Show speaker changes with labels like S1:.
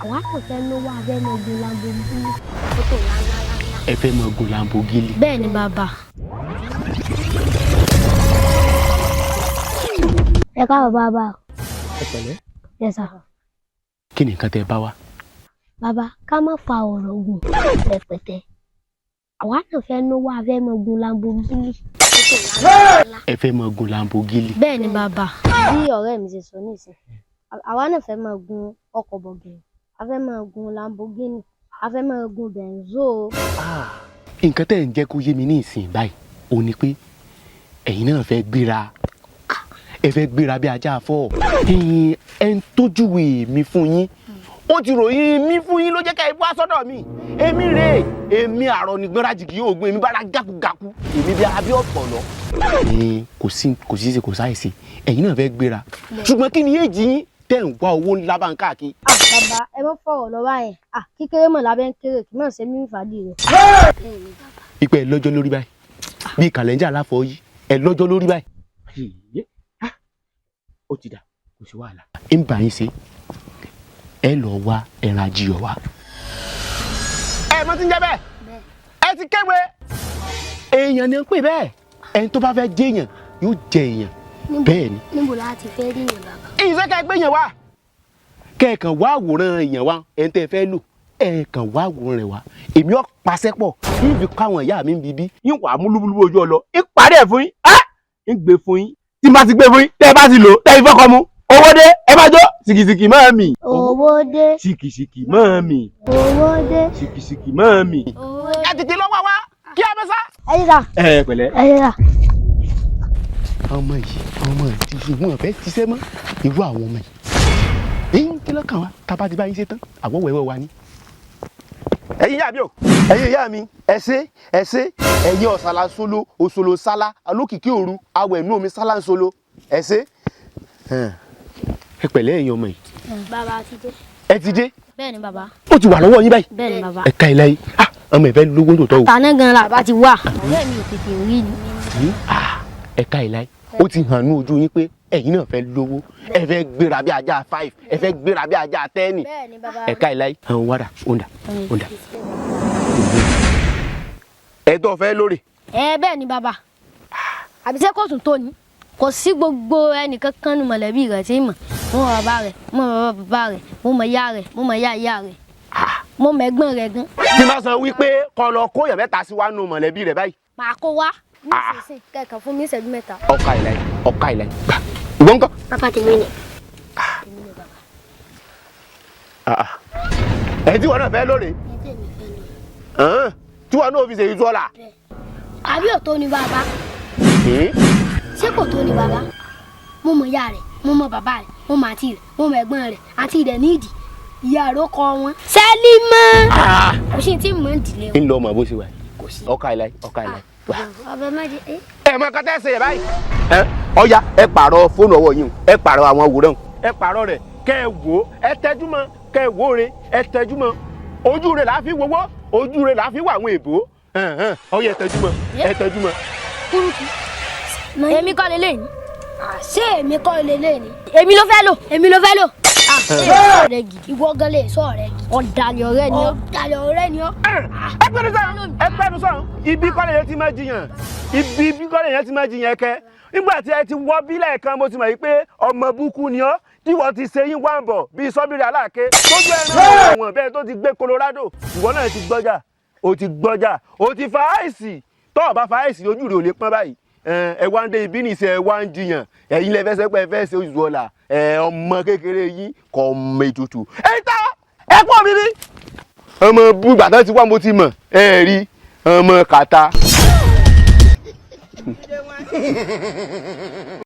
S1: Àwa kò fẹ́ náwó, a fẹ́ máa gun Lamborghini, mọ́tò ńláńláńlá.
S2: Ẹ fẹ́ máa gun Lamborghini.
S1: Bẹ́ẹ̀ ni bàbá. Ẹ káàbọ̀ bàbá.
S2: Ẹ pẹ̀lẹ́.
S1: Yes sir.
S2: Kí ni nǹkan tẹ́ ẹ bá wá.
S1: Bàbá, ká má fa ọ̀rọ̀ gùn rẹpẹtẹ. Àwa náà fẹ́ náwó, a fẹ́ máa gun Lamborghini, mọ́tò ńláńláńlá.
S2: Ẹ fẹ́ máa gun Lamborghini.
S1: Bẹ́ẹ̀ ni bàbá. Bí ọ̀rẹ́ mi ṣe sọ nísìn, àwa náà fẹ́ máa gun ọkọ̀ bọ̀gìnì, a fẹ́ máa gun Lamborghini, a fẹ́ máa gun Benzo.
S2: Nǹkan tẹ́ ẹ̀ ń jẹ́ kó yé mi ní ìsìn báyìí ò ní pé ẹ̀yin náà fẹ́ gbéra, ẹ fẹ́ gbéra bí ajá afọ́. Ẹ̀yin ẹ̀ ń tójúwe mi fún yín, ó ti ròyìn mi fún yín ló jẹ́ ká ẹ wá sọ́dọ̀ mi. Èmi rèé, èmi àrọ̀ nìgbọ́nra jìgì yóò gbé èmi bára jákujáku, èmi bí abí ọ̀pọ̀lọ́. Kò sí, kò sí ṣe, kò sáìsì. Ẹ̀yin náà fẹ́ gbéra, ṣùgbọ́n kí ni èjì yín tẹ̀ ń wá owó ńlá bá ń káàkiri?
S1: Bàbá, ẹ má fọ̀rọ̀ lọ báyẹn. Kékeré mọ̀ lábẹ́ ń kéré, kì í mọ̀ ṣe mí ìfàdí rẹ̀.
S2: Ipò ẹ lọ́jọ́ lórí báyìí bíi kàlẹ́ńjà aláfọ̀ yìí, ẹ lọ́jọ́ lórí báyìí. Ó ti dà, kò sí wàhálà. Ń bà yín ṣe, ẹ lọ wá ẹran ajíyọ wá. Ẹ mọ tí ń jẹ bẹ́ẹ̀, ẹ ti kéwé. Èèyàn ni ń pè bẹ́ẹ̀, ẹni tó bá fẹ́ jẹ èèyàn yóò jẹ èèyàn bẹ́ẹ̀ ni.
S1: Níbo la ti fẹ́ rí yẹn bàbá?
S2: Ìṣe ká gbé yẹn wá, kẹ́ẹ̀kan wá àwòrán èèyàn wá, ẹni tẹ́ ẹ fẹ́ lò, ẹ̀ẹ̀kan wá àwòrán rẹ̀ wá. Èmi ọ̀ pàṣẹ pọ̀ yín fi kọ́ àwọn ìyá mi ń bíbí
S3: Yín wàá mú lúbúlúbú ojú ọ lọ, ń parí ẹ̀ fún yín, á ń gbé fún yín. Tí n bá ti gbé fún yín, tẹ́ ẹ bá ti lò, tẹ́ ẹ fi fọ́kọ mu, owó dé, ẹ máa jó sìkìsìkì máa mì.
S1: Owó dé.
S3: Sìkìsìkì máa mì.
S1: Owó dé.
S3: Sìkìsìkì máa mì.
S1: Owó
S2: Ẹ tètè lọ wá wá kí a bẹ sá.
S1: Ẹ yíra.
S3: Ẹ pẹ̀lẹ́.
S1: Ẹ yíra.
S2: Ọmọ yìí, ọmọ yìí ti wọn fẹ́ ṣiṣẹ́ mọ́. Irú àwọn ọmọ yìí ń kí lọ́kàn wa tá a bá ti bá yín ṣe tán, àwọ̀ wẹ̀wẹ̀ wa ni. Ẹ̀yin ìyá mi o, ẹ̀yin ìyá mi, ẹ ṣé, ẹ ṣé. Ẹ̀yin ọ̀sàlà solo òṣòlò sálá alókìkí òru awẹ̀ inú omi sálá ń solo, ẹ ṣé. Ẹ pẹ̀lẹ́, ẹ̀yin ọmọ yìí.
S1: Bàbá ti dé.
S2: Ẹ ti dé?
S1: Bẹ́ẹ̀ ni bàbá.
S2: Ó ti wà lọ́wọ́ yín báyìí?
S1: Bẹ́ẹ̀ ni bàbá.
S2: Ẹ ká ilé yìí, ah, ọmọ ìfẹ́ lówó tó tọ́ o.
S1: Tàná gan la bá ti wà. Ọ̀rẹ́ mi ò tètè rí ni.
S2: Ah, ẹ ká ilé, ó ti hàn ní ojú yín pé ẹ̀yin náà fẹ́ lówó, ẹ fẹ́ gbéra bí ajá 5, ẹ fẹ́ gbéra bí ajá 10.
S1: Bẹ́ẹ̀ ni bàbá.
S2: Ẹ ká ilé àwọn wàdà òǹdà òǹdà ẹ tó fẹ́ lórí.
S1: Ẹ bẹ́ẹ̀ ni bàbá. Àbí ṣé kò tún tó ni? Kò sí gbogbo ẹnìkankan nu mọ̀lẹ́bí rẹ̀ tí ń mọ̀. Mo mọ bàbá rẹ̀, mo mọ bàbá rẹ̀, mo mọ ìyá rẹ̀, mo mọ ìyá ìyá rẹ̀. Mo mọ ẹ̀gbọ́n rẹ̀ gan.
S2: Tí n bá sọ wípé kó lọ kó èèyàn mẹ́ta sí wa nù mọ̀lẹ́bí rẹ̀ báyìí.
S1: Màá kó wá. Nísinsìnyí kẹ̀kẹ́ fún mi ìṣẹ́jú 3.
S2: Ọkà ìlà yìí, ọkà ìlà yìí, gbà ìwọ ńkọ́.
S1: Bàbá tèmi ni.
S2: Ẹ tí wọn náà fẹ́ lórí tí wọn náà fi ṣe ìṣọ́la.
S1: Àbí ò tó ni bàbá? Ṣé kò tó ni bàbá? Mo mọ ìyá rẹ̀, mo mọ bàbá rẹ̀, mo mọ àǹtí rẹ̀, mo mọ ẹ̀gbọ́n rẹ̀, àǹtí rẹ̀ nídìí. Ìyá rẹ̀ ó kọ wọn. Sẹ́límọ́! Kò sí tí mò ń dìlé
S2: ń lọ ọmọ bó ṣe wà yìí, ọkà ìlà yìí, ọkà ìlà yìí.
S1: Ọbẹ̀ má jẹ.
S2: Ẹ mọ kọtẹ ṣe yẹ báyìí. Ẹ ọya, ẹ pààrọ̀ fóònù ọwọ́ yín o, ẹ pààrọ̀ àwọn àwòrán o. Ẹ pààrọ̀ rẹ̀ kẹ́ ẹ wò ó, ẹ tẹjú mọ́, kẹ́ ẹ wò ó re, ẹ tẹjú mọ́. Ojú rẹ̀ là á fi wowó, ojú rẹ̀ là á fi wọ àwọn èbó. Ọya, ẹ tẹjú mọ́, ẹ tẹjú mọ́.
S1: Kúrúkú. Èmi kọ́ lélẹ̀ ni. Ṣé èmi kọ́ lélẹ̀ ni? Èmi ló fẹ́ lò, èmi ló fẹ́ lò. Ọ̀rẹ́ gidi. Ìwọ gan lè sọ ọ̀rẹ́ gidi. Ọ̀dàlẹ̀ ọ̀rẹ́ ni ọ́. Ọ̀dàlẹ̀ ọ̀rẹ́ ni ọ́.
S2: Ẹ gbẹ́nu sọ̀rọ̀, ẹ gbẹ́nu sọ̀rọ̀. Ibi kọ́ lèyẹn ti máa jiyàn, ibi kọ́ lèyẹn ti máa jiyàn kẹ́. Nígbà tí ẹ ti wọ bílẹ̀ kan, mo ti mọ̀ yìí pé ọmọ búkú ni ọ́, tí wọ́n ti ṣe yín wá ń bọ̀ bíi sọ́bìrì aláàké tójú ẹran àwọn bẹ́ẹ̀ tó ti gbé Colorado. Ìwọ náà ti gbọ́jà, o ti gbọ́jà, o ti fa àìsì. Tọ́ ọ bá fa àìsì, ojú rẹ̀ ò lè pọ́n báyìí. Ẹ wá ń dé ibi nìṣẹ́, ẹ wá ń jiyàn. Ẹ̀yin lẹ fẹ́ sẹ́pẹ́, ẹ fẹ́ ṣe oṣù ọ̀la. Ẹ ọmọ kékeré yín kò mọ ètùtù. Ẹ ta ẹ pọ̀ mi bí. Ọmọ búgbà tó ti wá, mo ti mọ̀ ẹ rí ọmọ kàtà.